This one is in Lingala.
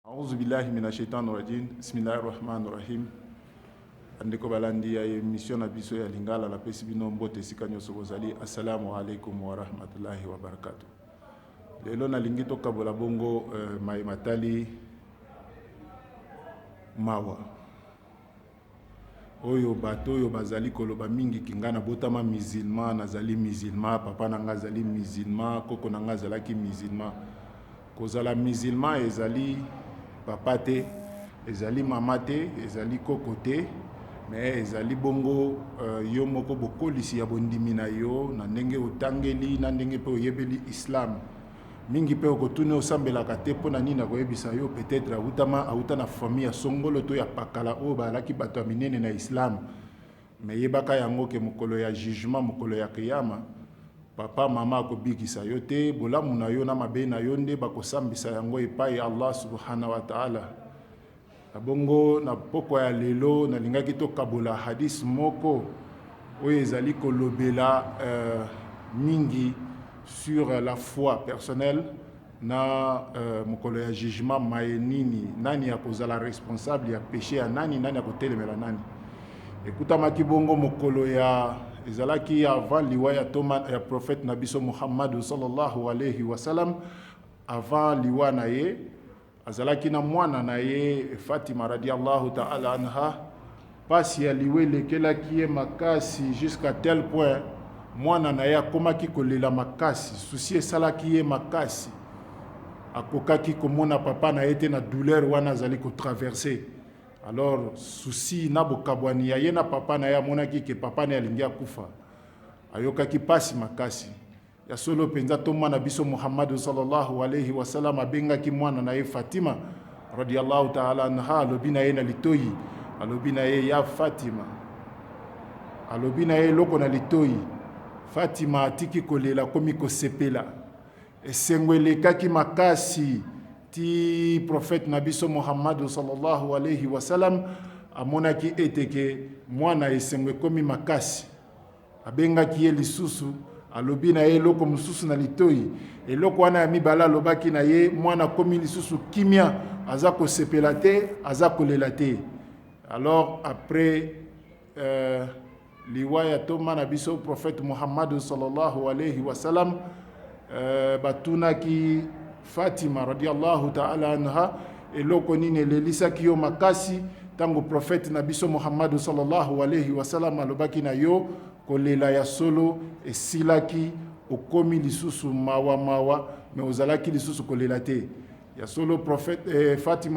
Auzu billahi mina shaitani rajim bismillahi rahmani rahim. Bandeko balandi ya emission na biso ya Lingala, napesi bino mbote esika nyonso bozali. Assalamu alaikum wa rahmatullahi wa barakatuh. Lelo nalingi tokabola bongo maye matali mawa oyo bato oyo bazali koloba mingi ki ngai nabotama musulman, nazali musulman, papa na ngai azali musulman, koko na ngai azalaki musulman. Kozala musulman ezali papa te, ezali mama te, ezali koko te, mais ezali bongo yo moko bokolisi ya bondimi na yo na ndenge otangeli, na ndenge mpe oyebeli islam. Mingi mpe okotuni osambelaka te mpo na nini, akoyebisa yo peut-être awutama awuta na famille ya songolo to ya pakala oyo bazalaki bato ya minene na islam. Mais yebaka yango ke mokolo ya jugement, mokolo ya kiyama, papa mama akobikisa yo te. Bolamu na yo na mabe na yo nde bakosambisa yango epai Allah subhanahu wa ta'ala. Na bongo na pokwa ya lelo nalingaki tokabola hadith moko oyo ezali kolobela mingi sur la foi personnelle na mokolo ya jugement, maye nini, nani akozala responsable ya péché ya nani, nani akotelemela nani. Ekutamaki bongo mokolo ya ezalaki avant liwa ya toma ya prophète na biso Muhammadu sallallahu alayhi wasallam. Avant liwa na ye, azalaki na mwana na ye Fatima radiallahu ta'ala anha. Pasi ya liwa elekelaki ye makasi jusqu'à tel point mwana na ye akomaki kolela makasi. Souci esalaki ye makasi, akokaki komona papa na ye te na douleur wana azali kotraverser. Alors souci na bokabwani ya ye na papa na ye, amonaki ke papa na ye alingi akufa, ayokaki pasi makasi. Ya solo mpenza, ntoma na biso Muhammadu sallallahu alayhi wasallam abengaki mwana na ye Fatima radiallahu taala anha, alobi na ye na litoi, alobi na ye: "Ya Fatima." Alobi na ye eloko na litoi. Fatima atiki kolela, komi kosepela, esengo elekaki makasi ti prophète na biso Muhammadu sallallahu alayhi wasallam amonaki ete ke mwana esengo ekomi makasi. Abengaki ye lisusu, alobi na ye eloko mosusu na litoi. Eloko wana ya mibale alobaki na ye, mwana akomi lisusu kimia, aza kosepela te, aza kolela te. Alors après liwa ya ntoma na biso prophète Muhammadu sallallahu alayhi wasallam, batunaki Fatima radiallahu ta'ala anha: "Eloko nini elelisaki yo makasi ntango prophète na biso Muhammadu sallallahu alayhi wasallam alobaki na yo kolela ya solo esilaki, okomi lisusu mawa mawa, mais ozalaki lisusu kolela te?" Ya solo, prophète Fatima